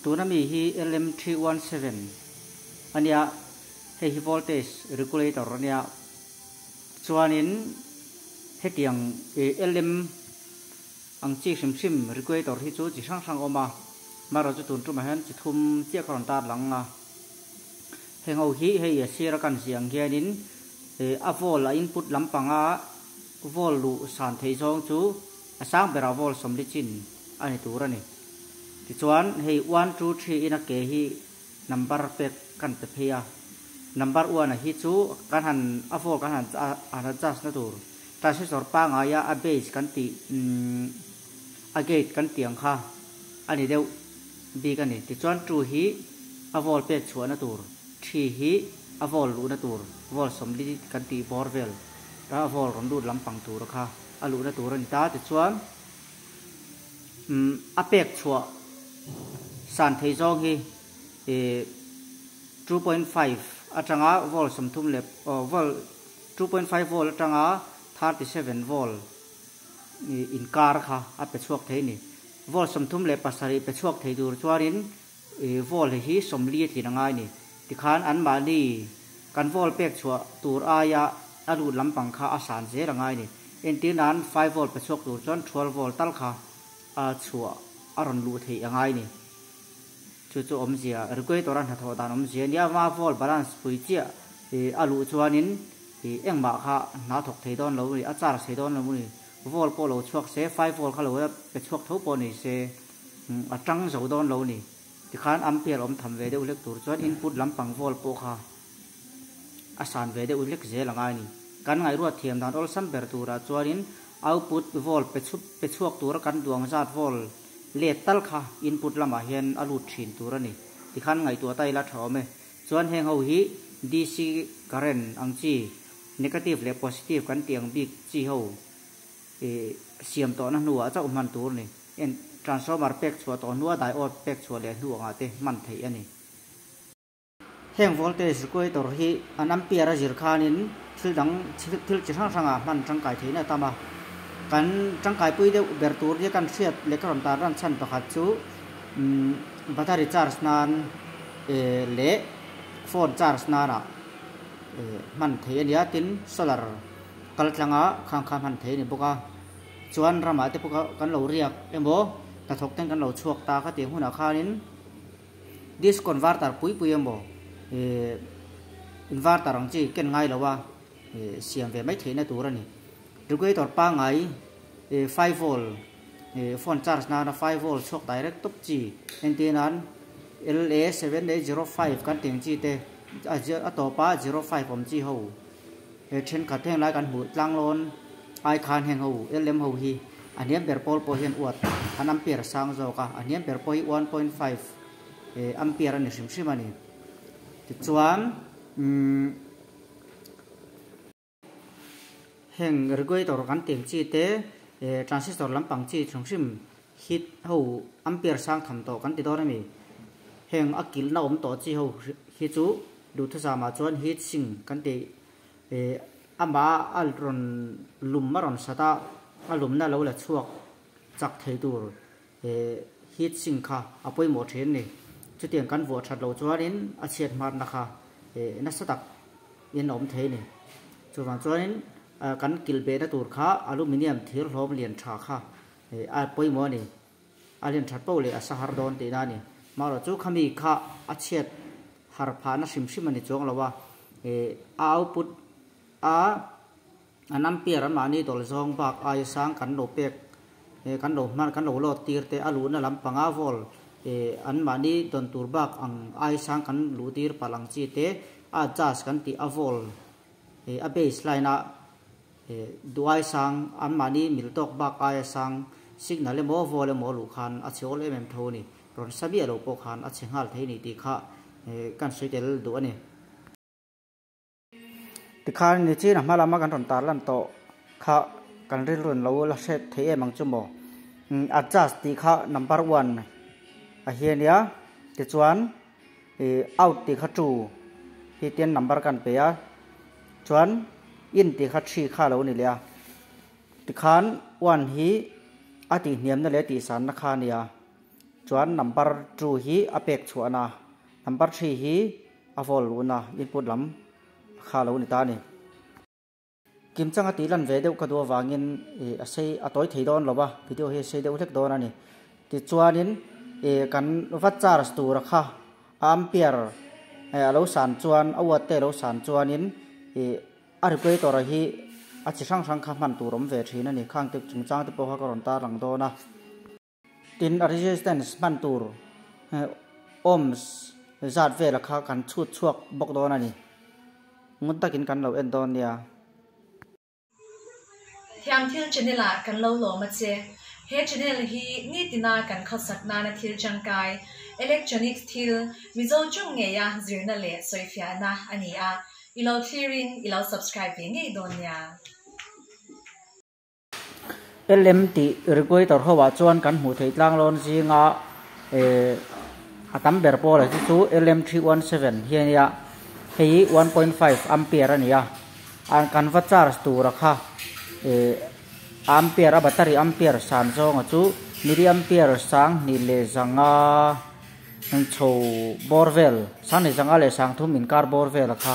Tuna mi hi LM317 ania, hei hi voltage regulator ania. Chuanin hetiang LM ang chi hrim hrim regulator hi chu chi hrang hrang a awm a, marawh chu tun tumah hian chi thum chiah ka rawn tar lang a. Heng ho hi hei a sir a kan ziah ang hianin a volt a input lampanga volt luh san theih zawng chu a sang berah volt sawmli chin a ni tur a ni. Tichuan hei one two three in a ke hi number pek kan pe phei a, number one a hi chu kan han a volt kan han han adjust na tur transistor pangaia a base kan tih a gate kan tih ang kha a ni deuh bik a ni. Tichuan two hi a volt pek chhuahna tur, three hi a volt luhna tur, volt sawmli kan tih bawr vel a volt rawn lut lampang tur kha a luhna tur a ni ta. Tichuan a pek chhuah san thei zawng hi 2.5 atanga volt 30 leh volt 2.5 volt atanga 37 volt inkar kha a pe chhuak thei a ni. Volt 37 pe chhuak thei tur chuanin volt hi 40 a tlin a ngai a ni. Tikhan anmahni kan volt pek chhuah tur aia a lut lampang kha a san zel a ngai a ni. Entir nan 5 volt pe chhuak tur chuan 12 volt tal kha a chhuah a rawn luh theih a ngai a ni. Chu chu awmzia regulator a hnathawh dan awmzia a nia. Ma volt balance pui chiah a luh chuanin engmah kha hna thawk thei dawn lo a ni, a charge thei dawn lo a ni. Volt pawh lo chhuak se, 5 volt kha lo pe chhuak tho pawh ni se, a tang zo dawn lo a ni. Tikhan ampere awm tham ve deuh hlek tur chuan input lampang volt pawh kha a san ve deuh hlek zel a ngai a ni. Kan ngaihruat thiam dan awlsam ber turah chuanin output volt pe chhuak tura kan duang zat volt let tal kha input lamah hian a lut thin tur a ni. Tikhan ngaihtuah ta ila tha awm e. Chuan heng ho hi DC current ang chi negative leh positive kan tih ang bik chi ho siam tawhna hnuah chauh hman tur a ni. En transformer pek chhuah tawh hnua diode pek chhuah leh hnu angah te hman theih a ni. Heng voltage regulator hi an ampere a zir khanin thil dang thil chi hrang hrangah hman tangkai theihna a tam a. Kan tangkaipui deuh ber tur hi kan hriat leh ka rawn tar ran chhan pakhat chu battery charge nan leh phone charge nanah hman theih a ni a, tin solar kal tlanga khang kha hman theih a ni bawk a. Chuan ramah te pawh kan lo riak emaw hnathawk ten kan lo chhuak ta kha tih hunah khanin Disk converter pui pui emaw inverter ang chi ken ngai lo a siam ve mai theihna tur a ni. Regulator pangngai 5 volt phone charge nana 5 volt chhuak direct tawp chi entir nan LA7805 kan tih ang chi te a tawpa 05 awm chi ho thenkhat heng lai kan hmuh tlanglawn ai khan heng ho LM ho hi a hniam ber pawl pawh hian uat an ampere sang zawk a, a hniam ber pawh hi 1.5 ampere a ni hrim hrim a ni. Tichuan heng regulator kan tih ang chi te transistor lampang chi hrim hrim heat ho ampere sang tham tawh kan ti dawn a mi. Heng a kilhna awm tawh chi ho hi chu duhthusam ah chuan heat sink kan tih amah a rawn lum a rawn sat a, a lumna lo la chhuak chak thei tur heat sink kha a pawimawh thin a ni. Chutiang kan vuah that loh chuanin a chhiat hmatna kha nasa tak in a awm thei a ni. Chuvang chuanin kan kilh behna tur kha aluminium thir hlawm lian tha kha a pawimawh a ni. A lian that poh leh a sa har dawn tihna a ni. Marawh chu khami kha a chhiat har phahna hrim hrim a ni chuang lo a, a output a an ampere an mahni dawl zawng bak aia sang kan lo pek kan lo hman kan lo load tir te a luhna lampanga volt an mahni dawn tur bak ang aia sang kan luh tir palh ang chi te a adjust kan tih a volt a base line a duai sang an mahni mil tawk bak aia sang signal emaw volt emaw luh khan a chhe awl em em tho a ni. Rawn sa miah lo pawh khan a chhe nghal thei a ni tih kha kan sawi tel duh a ni. Tikhan nichin a hma lama kan rawn tar lan tawh kha kan rilru an lo la hret thei em ang chu maw. Adjust tih kha number one a hi a nia, tichuan out tih kha two hi tian number kan pe a, chuan in tih kha three kha a lo ni leh a. Tikhan one hi a tihhniamna leh tihsanna kha a nia. Chuan number 2 hi a pek chhuahna, number 3 hi a volt luhna input lam kha lo ni ta a ni. Kimchanga tih lan ve deuh ka duh avangin a sei a tawi thei dawn lo va, video hi a sei deuh hlek dawn a ni. Tichuanin kan va charge tura kha a ampere a lo san chuan a watt te a lo san chuanin a regulator hi a chi hrang hrang kha hman tur awm ve thin a ni. Khang te chungchang te pawh kha ka rawn tarlang dawn a. Tin a resistance hman tur ohms zat vela kha kan chhut chhuak bawk dawn a ni. Ngun takin kan lo en dawn nia. Thiam thil channel ah kan lo lawm a che. He channel hi nitina kan khawsak nana thil tangkai, electronics thil, Mizo chung ngeia zirna leh sawifiahna a ni a. I lo thlirin i lo subscribe ve ngei dawn nia. LM tih regulator ho ah chuan kan hmuh theih tlanglawn zinga eh a tam ber pawl ah hi chu LM317 hi a nia, hei hi 1.5 ampere a ni a, kan va charge tura kha eh ampere a battery ampere san zawnga chu milliampere sang hnih leh zanga chho bawr vel sang hnih zanga leh sang thum inkar bawr vel kha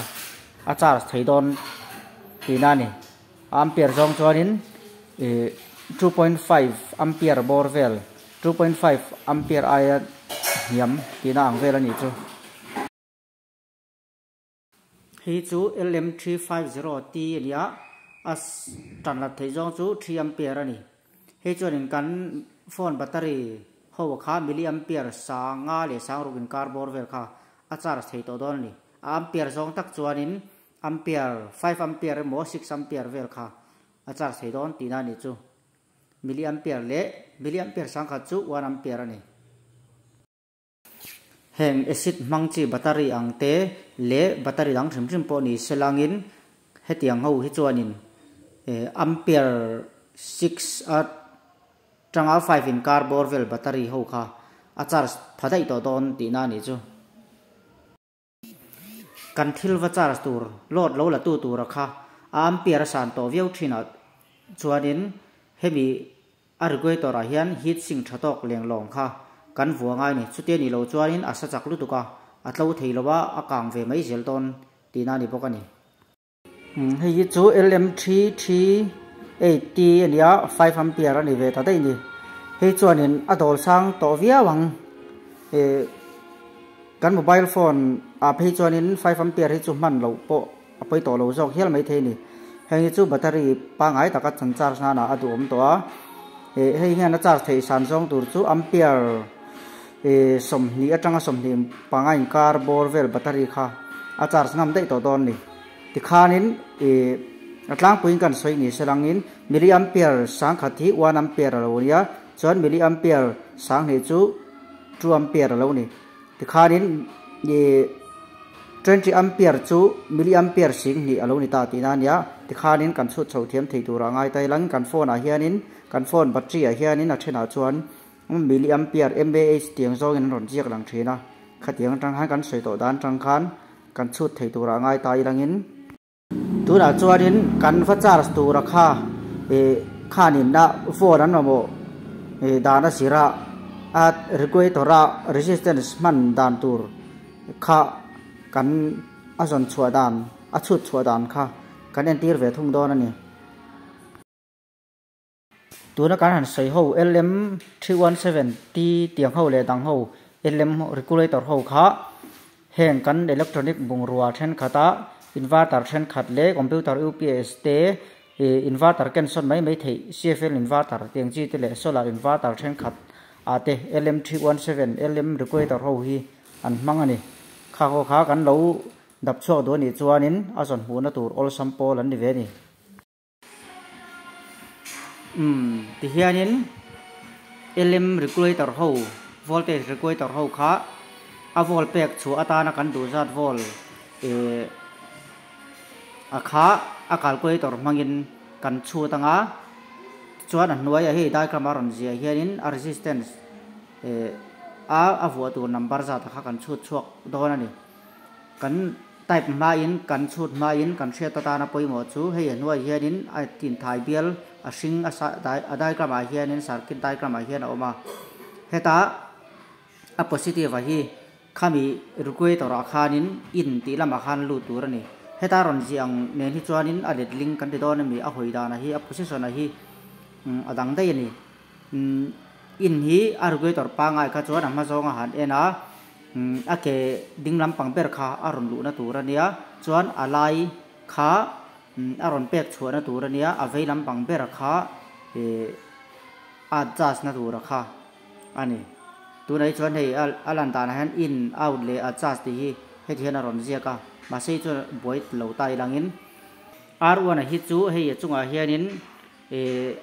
a charge thei dawn tihna a ni. Ampere zawng chuanin ih 2.5 ampere bawr vel, 2.5 ampere aia hniam tihna ang vel a nih chu. Hei chu LM350T a ni a, a tan lat theih zawng chu 3 ampere a ni. Hei chuanin kan phone battery ho kha milliampere sanga leh sangruk inkar bawr vel kha a charge thei tawh dawn a ni. A ampere zawng tak chuanin Ampere, 5 ampere emaw 6 ampere vel kha a charge thei dawn tihna a nih chu. Milliampere leh milliampere sangkhat chu 1 ampere a ni. Heng acid hmang chi battery ang te leh battery dang hrim hrim pawh ni se langin hetiang ho hi chuanin ampere 6 atanga 5 inkar bawr vel battery ho kha a charge pha daih tawh dawn tihna a nih chu. Kan thil va charge tur load lo la tu tura kha a ampere a san tawh viau thin ah chuanin hemi a regulator ah hian heat sink tha tawk leng lawng kha kan vua ngai a ni. Chutia ni lo chuanin a sa chak lutuk a, a tlo thei lo a, a kang ve mai zel dawn tihna a ni bawk a ni. Hei hi chu LM338T a nia, 5 ampere a ni ve ta daih ni. Hei chuanin a dawl sang tawh viau ang. Kan mobile phone ah phei chuanin 5 ampere hi chu hman loh pawh a pawi tawh lo zawk hial maithei a ni. Heng hi chu battery pangngai taka chan charge nana a duhawm tawh a. Hei hian a charge theih san zawng tur chu ampere 20 atanga 25 inkar bawr vel battery kha a charge ngam daih tawh dawn a ni. Tikhanin a tlangpuiin kan sawi ni se langin milliampere sangkhat hi 1 ampere a lo nia, chuan milliampere sanghnih chu 2 ampere a lo ni. Tikhanin 20 ampere chu milliampere singhnih a lo ni ta tihna a nia. Tikhanin kan chhut chho thiam thei turah ngai ta ilangin kan phone ah hianin kan phone battery ah hianin a thenah chuan milliampere mAh tiang zawngin an rawn ziak lang thin a. Khatiang atang khan kan sawi tawh dan atang khan kan chhut thei turah ngai ta ilangin tunah chuanin kan va charge tura kha ih khanin a phone an mamawh ih dan a sirah a regulator a resistance hman dan tur kha kan a zawn chhuah dan a chhut chhuah dan kha kan entir ve thung dawn a ni. Tuna kan han sawi ho LM317T tiang ho leh dang ho LM regulator ho kha heng kan electronic bungrua thenkhat a inverter thenkhat leh computer UPS te inverter ken sawn mai mai theih CFL inverter tiang chi te leh solar inverter thenkhat ah te LM317 LM regulator ho hi an hmang a ni. Kha ho kha kan lo dap chhuak duh a nih chuanin a zawn hmuhna tur awlsam pawl an ni ve a ni. Umm tihianin LM regulator ho voltage regulator ho kha a volt pek chhuah atana kan duh zat volt eh a kha a calculator hmangin kan chhut anga chuan a hnuaiah hei diagram a rawn ziah hianin a resistance eh a a vuah tur number zat kha kan chhut chhuak dawn a ni. Kan type hmain kan chhut hmain kan hriat atana pawimawh chu hei a hnuai hianin a tinthai bial a hring a diagram ah hianin circuit diagram ah hian a awm a. Hetah A positive a hi khami regulator ah khanin in tih lamah khan lut tur a ni. Heta rawn ziah ang nen hi chuanin a letling kan ti dawn a mi, a hawi danah hi a position ah hi a dang daih a ni. In hi a regulator pangai kha chuan a hma zawnga han en a, a ke ding lampang ber kha a rawn luhna tur a nia, chuan a lai kha a rawn pek chhuahna tur a nia, a vei lampang ber kha a adjust na tura kha a ni. Tunah hi chuan hei a lan danah hian in, out leh adjust tih hi heti hian a rawn ziak a, mahse hi chuan buai lo ta ilangin R1 hi chu hei a chungah hianin eh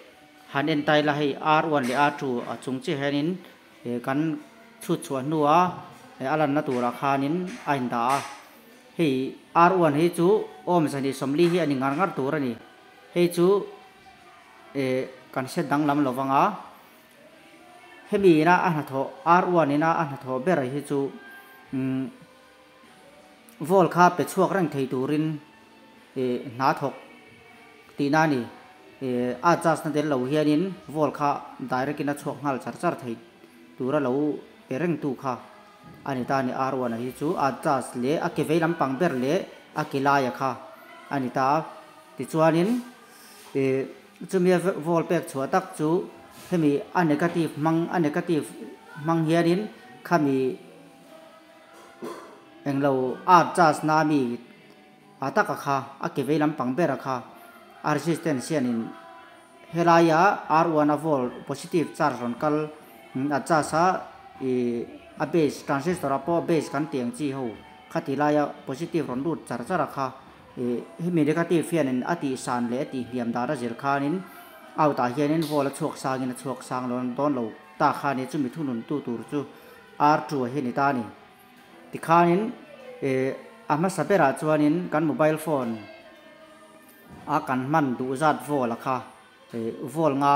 han en ta ila hei R1 leh R2 a chung chiah hianin eh kan chhut chhuah hnua a lanna turah khanin a indah a, hei R1 hi chu awm zahnih sawmli hi a ni ngar ngar tur a ni, hei chu eh kan hre danglam lo vang a. Hemi ina a hnathawh R1 ina a hnathawh ber hi chu umm vol kha pe chhuak reng thei turin ih hna thawk tihna a ni. Ih a charge na tel lo hianin vol kha direct in a chhuak nghal char char thei tura lo pe reng tu kha a ni ta a ni. R1 a hi chu a charge leh a ke vei lampang ber leh a ke laia kha a ni ta a. Tichuanin ih Chumi a vol pek chhuah tak chu hemi a negative hmang a negative hmang hianin khami englo a charge na ami a taka kha a ke vei lampang bera kha a resistance hianin helaia R1 a vol positive charge rawn kal a charge a ih a base transistor ah pawh base kan tih ang chi ho khati laia positive rawn lut char char a kha. Ih hemi negative hianin a tih san leh a tih hniam dan a zir khanin out ah hianin vol a chhuak sangin a chhuak sang lo dawn lo ta kha ni chumi thunun tu tur chu R2 a hi a ni ta a ni. Tikhanin ih a hmasa berah chuanin kan mobile phone a kan hman duh zat vol a kha ih vol nga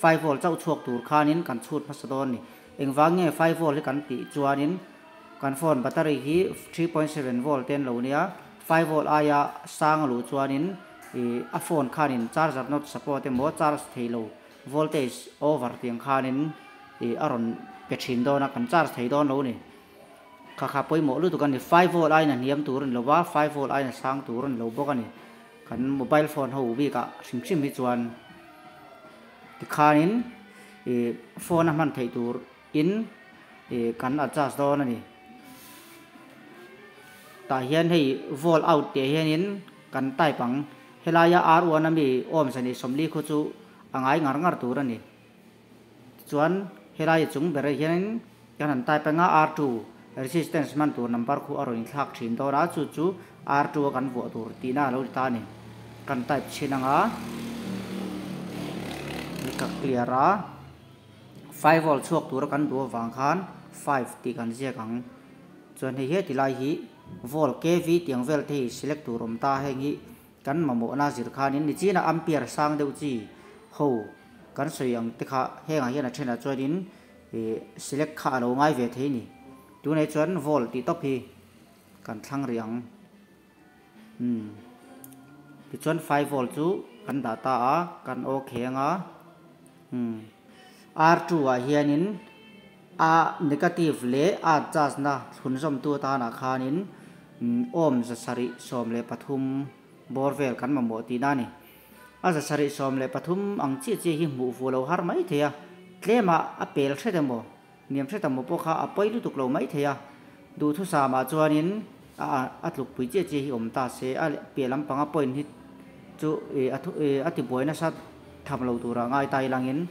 five volt chauh chhuak tur khanin kan chhut hmasa dawn a ni. Engvang nge five volt hi kan tih chuanin kan phone battery hi 3.7 volt te an lo nia, five volt aia sang a luh chuanin ih a phone khanin charger not support emaw charge thei lo voltage over tiang khanin ih a rawn pe thin dawn a, kan charge thei dawn lo a ni. Kha kha pawimawh lutuk a ni, five volt aiin a hniam tur a ni lo va, five volt aiin a sang tur a ni lo bawk a ni. Kan mobile phone ho bikah hrim hrim hi chuan tikhanin ih phone a hman theih tur in ih kan adjust dawn a ni. Tah hian hei volt out tih hianin kan type ang. Helaia R1 ami awm zan ih 40 khu chu a ngai ngar ngar tur a ni. Tichuan helai chung berah hianin kan han type anga R2 resistance hman tur number khu a rawn inthlak thin dawn a, chu chu R2 a kan vuah tur tihna a lo ni ta a ni. Kan type chhin anga ka clear a, 5 volt chhuak tura kan duh avang khan 5 tih kan ziak ang. Chuan hei he tilai hi volt kV tiang vel te hi select tur awm ta, heng hi kan mamawhna zir khanin nichina ampere sang deuh chi ho kan sawi ang te kha hengah hian a thenah chuanin ih select kha a lo ngai ve thei a ni. Tunah hi chuan volt tih tawp hi kan thlang rih ang. Umm tichuan 5 volt chu kan dah ta a, kan okay anga umm R2 ah hianin a negative leh a charge na thlunzawm tu atanah khanin awm 713 bawr vel kan mamawh tihna a ni. A 713 ang chiah chiah hi hmuh fuh lo har mai thei a, tlema a pel hret emaw niam hret emaw pawh kha a pawi lutuk lo mai thei a. Duhthusamah chuanin a a tlukpui chiah chiah hi awm ta se, a piah lampanga point hi chu a thu a tibuai nasa tham lo tura ngai ta ilangin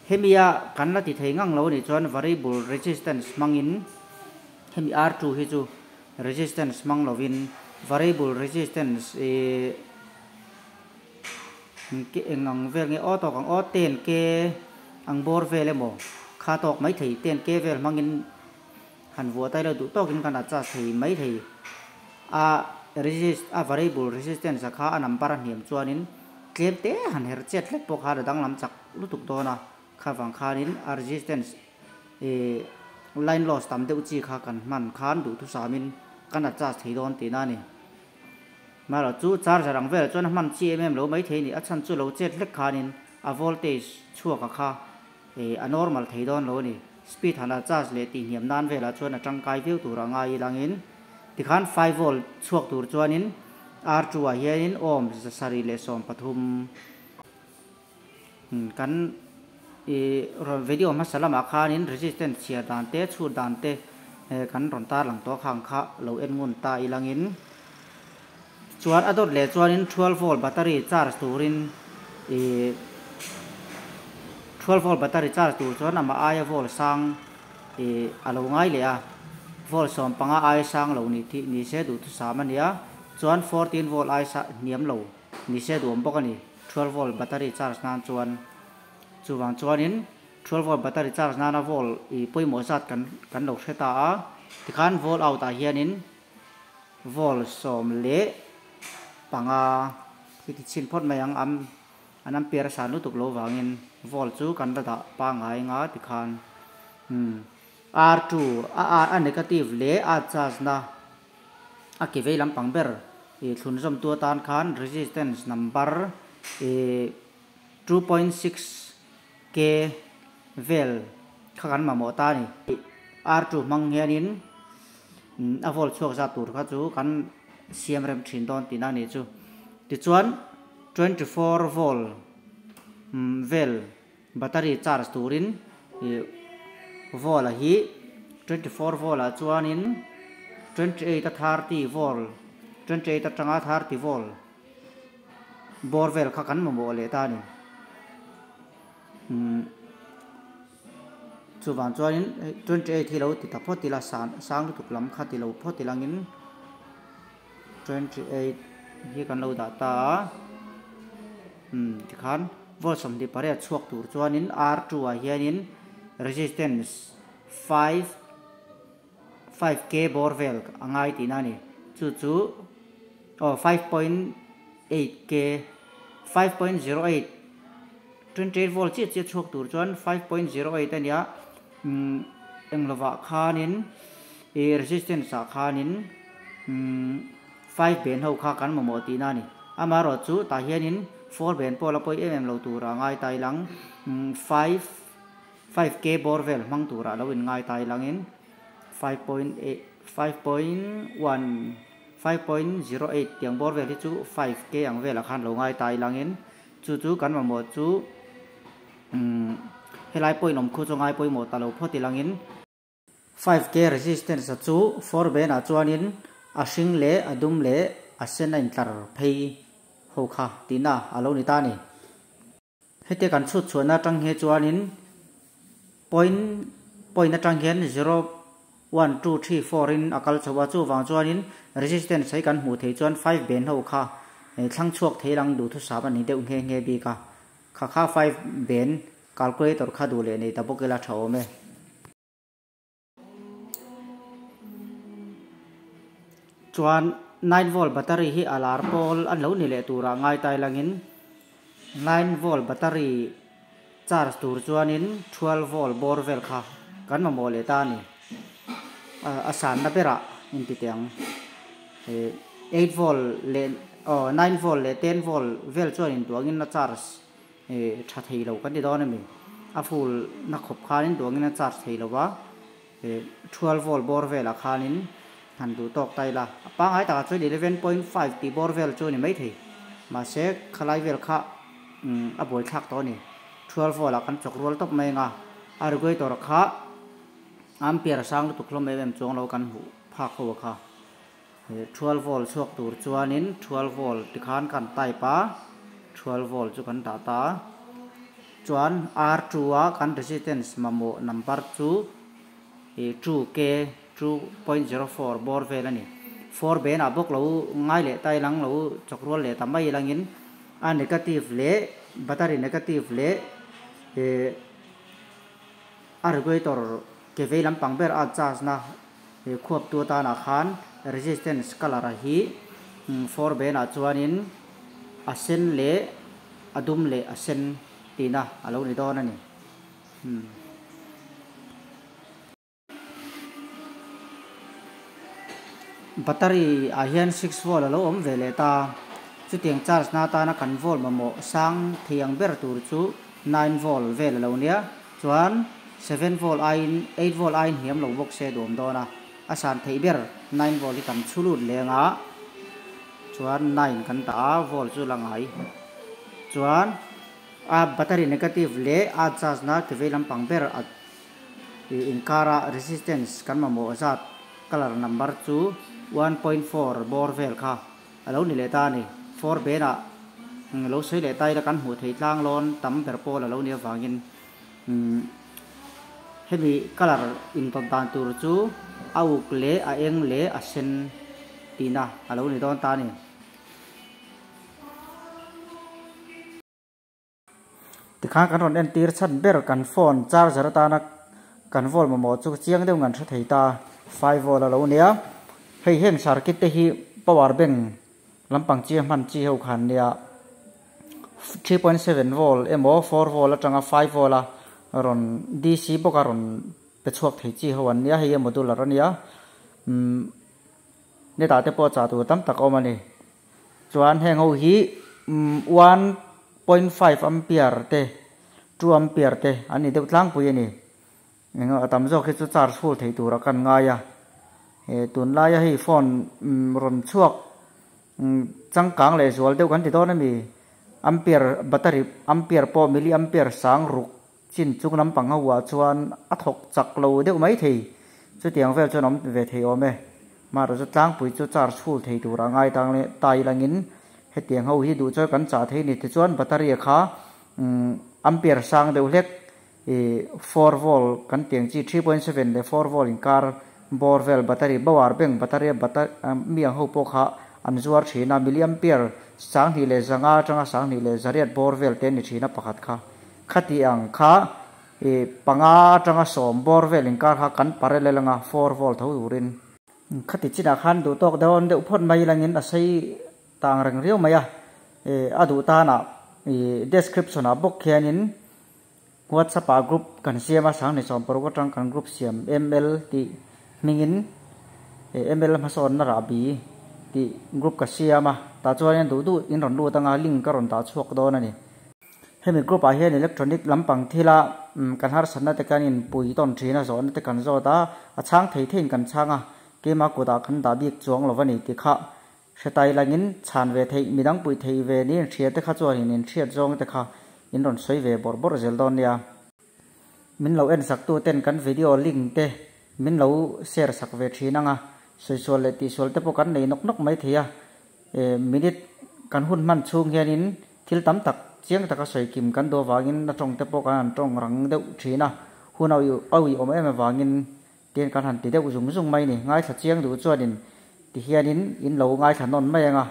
hemia kan la ti thei ngang lo anih chuan variable resistance hmangin hemi R2 hi chu resistance hmang lovin variable resistance ih eng ang vel nge aw tawk ang aw 10K ang bawr vel emaw kha tawk mai thei 10K vel hmangin han vuah ta ila duh tawkin kan adjust thei mai thei a resist a variable resistance a kha a number a hniam chuanin tlem te han her chet hlek pawh khan a danglam chak lutuk dawn a, kha vang khanin a resistance ih line loss tam deuh chi kha kan hman khan duhthusamin kan adjust thei dawn tihna a ni. Marawh chu charger ang velah chuan a hman chi em em lo mai thei a ni, a chhan chu lo chet hlek khanin a voltage chhuak a kha ih a normal thei dawn lo a ni. Speed han adjust leh tih hniam nan velah chuan a tangkai viau tur a ngai ilangin tikhan 5 volt chhuak tur chuanin R2 ah hianin ohm 713 kan ih rawn video hmasa lamah khanin resistance chhiar dan te chhut dan te kan rawn tarlang tawh khang kha lo en ngun ta ilangin chuan a dawt leh chuanin 12 volt battery charge turin ih 12 volt battery charge tur chuan amah aia volt sang ih a lo ngai leh a volt 15 aia sang lo ni tih ni se duhthusam a nia chuan 14 volt aia sa hniam lo ni se duhawm bawk a ni 12 volt battery charge nan chuan chuwang chuanin 12 volt battery charge nana volt ih pawimawh zat kan kan lo hre ta a tikhan volt out ah hianin volt 15 hi ti chhin phawt mai ang am an ampere san lutuk lo wangin volt chu kan la dah pangai nga tikhan R2 a a negative leh a charge na a ke vei lampang ber ih thlun zawm tu atan khan resistance number ih 2.6 k vel kha kan mamawh ta a ni. R2 hmang hianin a volt chhuak zat tur kha chu kan siam rem thin dawn tihna a ni chu. Tichuan 24 volt vel battery charge turin ih volt a hi 24 volt ah chuanin 28 a 30 volt 28 atanga 30 volt bawr vel kha kan mamawh leh ta a ni. Chuwang chuanin 28 hi lo ti ta phawt ila san sang lutuk lam kha ti lo phawt ilangin 28 hi kan lo dah ta a tikhan volt 28 chhuak tur chuanin R2 ah hianin resistance 5 5k bawr vel a ngai tihna a ni. Chu chu oh 5.8k 5.08 28 volt chiah chiah chhuak tur chuan 5.08 a nia englovah khanin ih resistance ah khanin 5 ben ho kha kan mamawh tihna a ni. Amaherawh chu tah hianin 4 ben pawh la pawi em em lo tura ngai ta ilang 5 5k bawr vel hmang turah lo in ngai ta ilangin 5.8 5.1 5.08 tiang bawr vel hi chu 5k ang velah khan lo ngai ta ilangin chu chu kan mamawh chu helai point awm khu chu ngai pawimawh ta lo phawt ilangin 5k resistance a chu 4 ben ah chuanin a hring leh a dum leh a sen a intlar phei ho kha tihna a lo ni ta a ni. Heti kan chhut chhuahna atang hi chuanin point point atang hian 0 1 2 3 4 in a kal chho a chuwang chuanin resistance hei kan hmuh thei chuan 5 ben ho kha thlang chhuak thei lang duhthusam a ni deuh nghe nghe bik a kha kha 5 ben calculator kha duh leh nei ta bawk ila tha awm e. Chuan 9 volt battery hi a lar pawl an lo ni leh turah ngai tai langin 9 volt battery charge tur chuanin 12 volt bawr vel kha kan mamawh leh ta a ni. A sanna berah in ti teh ang 8 volt leh 9 volt leh 10 volt vel chuan in duangin a charge tha thei lo kan ti dawn a mi. A full na khawp khanin duangin a charge thei lo va 12 volt bawr velah khanin han duh tawk ta ila. A pangai takah chuan 11.5 tih bawr vel chu a ni mai thei. Mahse khalai vel kha a buai thlak tawh a ni. 12 volt ah kan chawk rual tawp mai anga a regulator kha ampere sang lutuk hlawm em em chuang lo kan hmuh phak ho kha. 12 volt chhuak tur chuanin 12 volt tikhan kan type a 12 volt chu kan dah ta. Chuan R2 a kan resistance mamawh number chu 2k 2.04 bawr vel a ni. 4 ben ah bawk lo ngai leh ta ilang lo chawk rual leh ta mai ilangin a negative leh battery negative leh a regulator ke vei lampang ber a charge na khuap tu atanah khan resistance color a hi 4 ben ah chuanin a sen leh a dum leh a sen tihna a lo ni dawn a ni. Battery ah hian 6 volt a lo awm ve leh ta. Chutiang charge na atana kan volt mamawh sang thei ang ber tur chu 9 volt vel a lo nia. Chuan 7 volt aiin 8 volt aiin hniam lo bawk se duhawm dawn a, a san theih ber 9 volt hi kan chhu lut leng a, chuan 9 kan dah a, volt chu la ngai. Chuan a battery negative leh a charge na ke vei lampang ber a inkara resistance kan mamawh zat colour number chu 1.4 bawr vel kha a lo ni leh ta a ni. 4 benah lo sawi leh ta ila kan hmuh theih tlang lawn tam ber pawl a lo nih avangin hemi colour intawt dan tur chu a uk leh a eng leh a sen tihna a lo ni dawn ta a ni. Tikhan kan rawn entir chhan ber kan phone charger atana kan volt mamawh chu chiang deuh ngan hre thei ta 5 volt a lo nia. Hei heng circuit te hi power bank lampang chi a hman chi ho khan nia 3.7 volt emaw 4 volt atanga 5 volt a rawn DC bawk a rawn pe chhuak thei chi ho an nia. Hei a modular a nia net ah te pawh chah tur tam tak a awm a ni. Chuan heng ho hi 1.5 ampere te 2 ampere te an ni deuh tlangpui a ni. Eng a tam zawk hi chu charge full thei tura kan ngai a. He tunlaia hei phone rawn chhuak changkang leh zual deuh kan ti dawn a mi. Ampere battery ampere pawh milli ampere sang ruk chin chung lampang ho ah chuan a thawk chak lo deuh mai thei. Chutiang vel chuan awm ve thei awm e. Mahrawh chu tlangpui chu charge full thei tura ngai tang leh tai langin hetiang ho hi duh chuan kan chah thei a ni. Tichuan battery kha ampere sang deuh hlek 4 volt kan tiang chi 3.7 leh 4 volt inkar bawr vel battery power bank battery a mi ang ho pawh kha an zuar thin a. Milliampere 2500 atanga 2800 bawr vel te a ni thin a pakhat kha. Khati ang kha 5 atanga 10 bawr vel inkar kha kan parallel anga 4 volt tho turin. Khati chinah khan duh tawk dawn deuh phawt mai langin a sei tang reng riau mai a. A duh tanah description ah bawk khianin WhatsApp ah group kan siam a, 2016 atang kan group siam ML tih hmingin ML hmasawnna rahbi tih group ka siam a, tah chuanin duh duh in rawn lut anga link ka rawn dah chhuak dawn a ni. Hemi group ah hian electronic lampang thila kan harsatna te kan inpui tawn thin a, zawhna te kan zawt a, a chhang thei theiin kan chhang a, keimah kutah kan dah bik chuang lo a ni tih kha hretai langin chhan ve theih midang puih theih ve niin hria te kha chuanin inhriat zawng te kha in rawn sawi ve bawrh bawrh zel dawn nia. Min lo en sak tu ten kan video link te min lo share sak ve thin anga, sawi sual leh tih sual te pawh kan nei nawk nawk mai thei a. Minute kan hun hman chhung hianin thil tam tak chiang taka sawi kim kan duh avangin a tawng te pawh kan han tawng rang deuh thin a, hun a uiawm em avangin tian kan han ti deuh zung zung mai ni. Ngaithla chiang duh chuanin ti hianin in lo ngaithla nawn mai anga,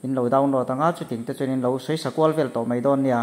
in lo download anga chuting te chuan in lo sawi sakual vel tawh mai dawn nia.